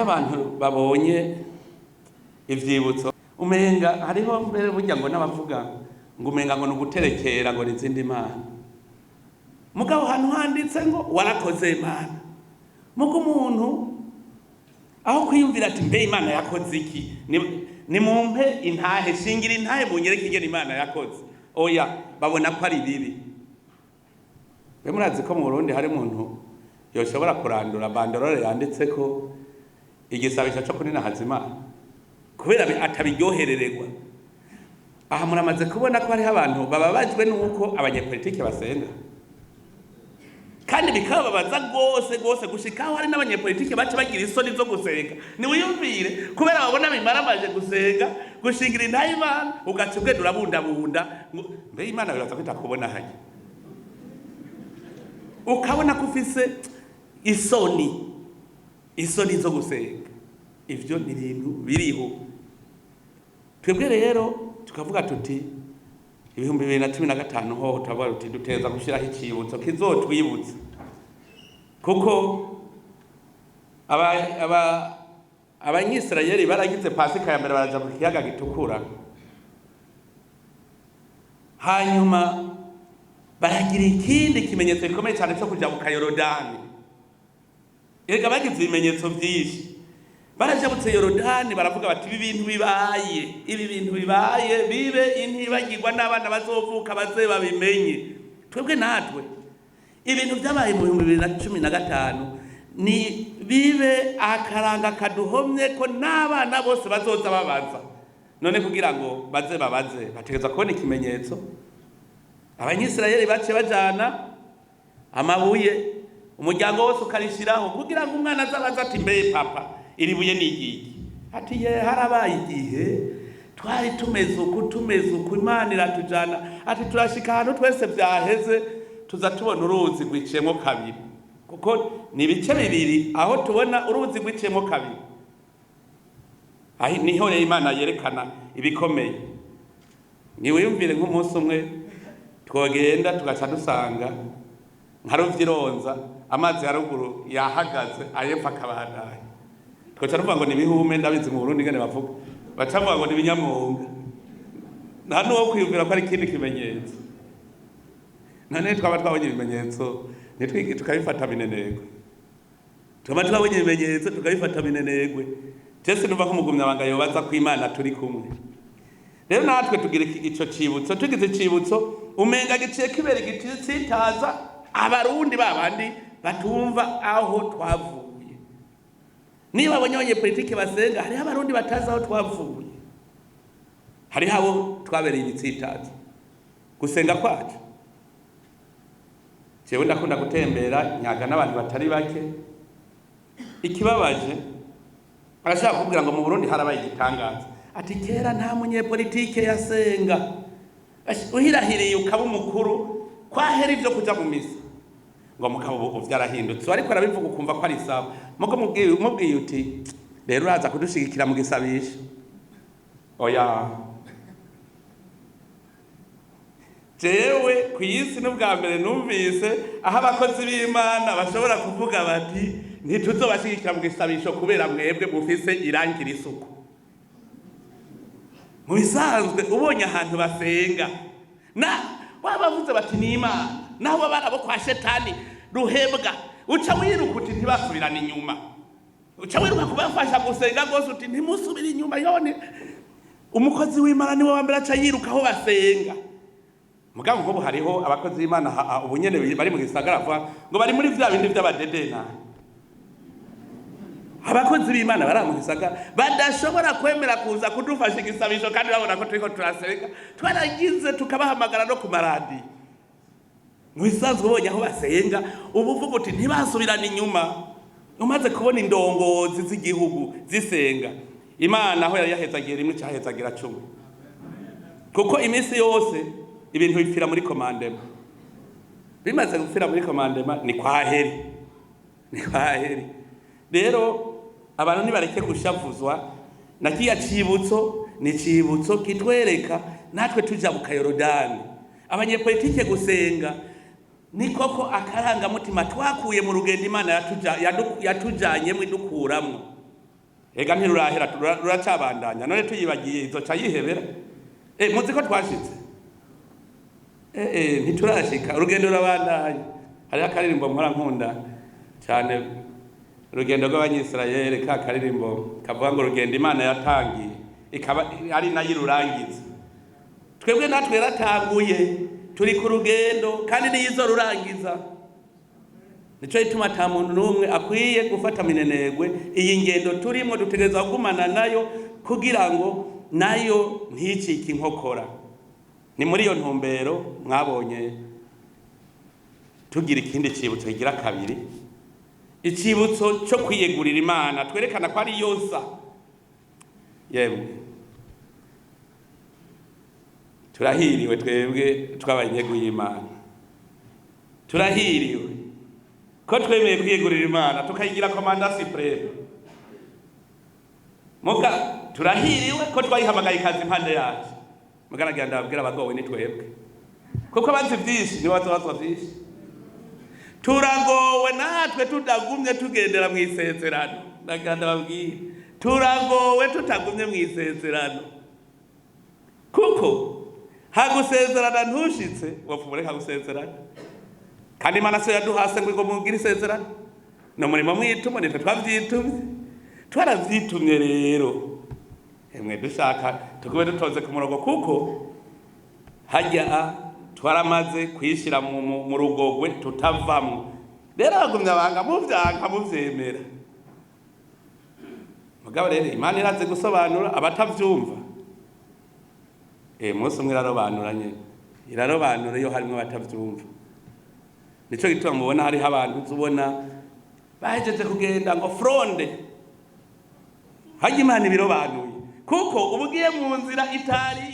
Iyo abantu babonye ivyibutso, umenga hariho mbere burya ngo n'abavuga ngo umenga ngo ni uguterekera, ngo n'izindi mana. Mugabo hantu handitse ngo "Warakoze Imana", mugo umuntu aho kwiyumvira ati: "Mbe Imana yakoze iki? Nimumpe intahe, shingira intahe, munyereke ingene Imana yakoze." Oya, babona ko ari bibi. Mbe murazi ko mu Burundi hari umuntu yoshobora kurandura banderole yanditseko igisabisho co kuninahaza Imana kubera atabiryoherererwa? Aha muramaze kubona ko hariho abantu bababajwe n'uko abanyepolitike basenga, kandi bikababaza rwose rwose, gushika aho hari n'abanyepolitike baca bagira isoni zo gusenga. Niwiyumvire, kubera babona bimaramaje gusenga, gushingira intahe Imana, ugaca ugenda urabundabunda ngo mbe Imana biraza kwita kubona hajya, ukabona ko ufise isoni, isoni zo gusenga. Ivyo ni ibintu biriho. Twebwe rero tukavuga tuti 2015 hoho turavuga tuti duteza gushyiraho icibutso kizotwibutsa, kuko abanyisirayeli baragize Pasika ya mbere, baraja mu Kiyaga Gitukura, hanyuma baragira ikindi kimenyetso gikomeye cyane cyo kuja mu Kayorodani. Erega bagize ibimenyetso byinshi. Barajabutse Yorodani, baravuga bati: "Ibi bintu bibaye, ibi bintu bibaye bibe intibagirwa, n'abana bazovuka baze babimenye." Twebwe natwe ibintu byabaye mu 2015 ni bibe akaranga kaduhomye ko n'abana bose bazoza babaza. None kugira ngo baze babaze, bategerezwa kubona ikimenyetso. Abanyisirayeli bace bajana amabuye, umuryango wose ukarishiraho, kugira ngo umwana azabaze ati: "Mbe papa, iri buye ni igiki?" Ati: "Ye, harabaye igihe twari tumeze uku, tumeze uku, Imana iratujana." Ati: "Turashika ahantu twese vyaheze, tuza tubona uruzi rwiciyemo kabiri, kuko ni ibice bibiri. Aho tubona uruzi rwiciyemo kabiri, aho niho rero Imana yerekana ibikomeye." Niwiyumvire nk'umunsi umwe twogenda tugaca dusanga nka Ruvyironza, amazi ya ruguru yahagaze, ayepfo akabandanya, twoca tuvuga ngo ni ibihume. Ndabizi mu Burundi ingene bavuga, baca bavuga ngo ni ibinyamwonga. Nta n'uwo kwiyumvira ko ari ikindi kimenyetso. None twaba twabonye ibimenyetso, ntitwige tukabifata minenegwe? Twaba twabonye ibimenyetso tukabifata minenegwe? Jese numva ko umugumyabanga yobaza ko Imana turi kumwe. Rero natwe tugira ico cibutso. Tugize icibutso, umenga giciye kibera igitsitaza Abarundi babandi batumva aho twavuye. Niba abonye abanyepolitike basenga, hariho Abarundi batazi aho twavuye, hariho abo twabereye ibitsitaza gusenga kwacu. Jewe ndakunda gutembera, nyaga n'abantu batari bake. Ikibabaje, arashaka kubwira ngo mu Burundi harabaye igitangaza, ati: "Kera nta munyepolitike yasenga." Uhirahiriye ukaba umukuru, kwahera ivyo kuja mu misa ngo mugabo ubu vyarahindutse. Ariko arabivuga ukumva ko ari sawa. Mugo mubwiye uti: "Rero uraza kudushigikira mu gisabisho?" Oya. Jewe ku isi n'ubwa mbere numvise aho abakozi b'Imana bashobora kuvuga bati: "Ntituzobashigikira mu gisabisho kubera mwebwe mufise irangira isuku." Mu bisanzwe ubonye ahantu basenga, na babavuze bati ni Imana, naho baba bo kwa Shetani ruhebwa, uca wiruka uti ntibasubirane inyuma, uca wiruka kubafasha gusenga rwose, uti ntimusubire inyuma. Yone umukozi w'Imana niwe wa mbere aca yiruka aho basenga. Mugabo nk'ubu hariho abakozi b'Imana ubu nyene bari mu gisagara vuba ngo bari muri vya bindi vy'abadedena. Abakozi b'Imana bari mu gisagara badashobora kwemera kuza kudufasha igisabisho, kandi babona ko turiko turasenga, twaragize tukabahamagara no ku maradiyo. Mu bisanzwe ubonye aho basenga, ubu uvuga uti ntibasubirane inyuma. Umaze kubona indongozi z'igihugu zisenga, Imana aho yari yahezagiye rimwe cyahezagira 10, kuko iminsi yose ibintu bipfira muri commandement. Bimaze gupfira muri commandement, ni kwaheri, ni kwaheri. Rero abantu nibareke gushavuzwa na kiya cibutso. Ni cibutso kitwereka natwe tuja mu Kayorodani. Abanyepolitike gusenga ni koko akarangamutima twakuye mu rugendo Imana yatujanyemwo, idukuramwo. Ega ntirurahera, ruracabandanya. None tuyibagiye izoca yihebera? Muzi ko twashitse? Ntiturashika, urugendo rurabandanya. Hariho akaririmbo mpora nkunda cyane, urugendo rw'Abanyisirayeli, ka karirimbo kavuga ngo urugendo Imana yatangiye ikaba ari nayo irurangiza. Twebwe natwe yaratanguye, turi ku rugendo, kandi niyo izorurangiza. Nico gituma ata muntu n'umwe akwiye gufata minenegwe iyi ngendo turimo. Dutegerezwa kugumana nayo kugira ngo nayo nticike inkokora. Ni muri iyo ntumbero mwabonye tugira ikindi cibutso kigira kabiri, icibutso cyo kwiyegurira Imana, twerekana ko ari yoza. Yemwe, turahiriwe twebwe twabaye inyegu y'Imana. Turahiriwe ko twemeye kwiyegurira Imana, tukayigira commandant suprême. Muga turahiriwe ko twayihamagaye ikaza impande yacu. Mugaragira ndababwira, abagowe ni twebwe, kuko abazi byinshi nibo bazobazwa byinshi. Turagowe natwe tutagumye tugendera mu isezerano. Ndagira ndababwira, turagowe tutagumye mu isezerano, kuko hagusezerana ntushitse, wopfa ureka gusezerana. Kandi Imana so yaduhase ngo mugire isezerano, ni umurimo mwitumo, nitwe twavyitumye, twaravyitumye. Rero emwe, dushaka tugume dutonze ku murongo, kuko hajya twaramaze kwishyira mu rugogwe tutavamwo. Rero bagumya banga muvyanka muvyemera. Mugabo rero Imana iraze gusobanura abatavyumva. Umunsi umwe irarobanura nyene, irarobanura iyo harimwo abatavyumva. Nico gituma mubona hariho abantu uzubona bahejeje kugenda ngo fronde. Hajya Imana ibirobanuye, kuko uba ugiye mu nzira itariyo.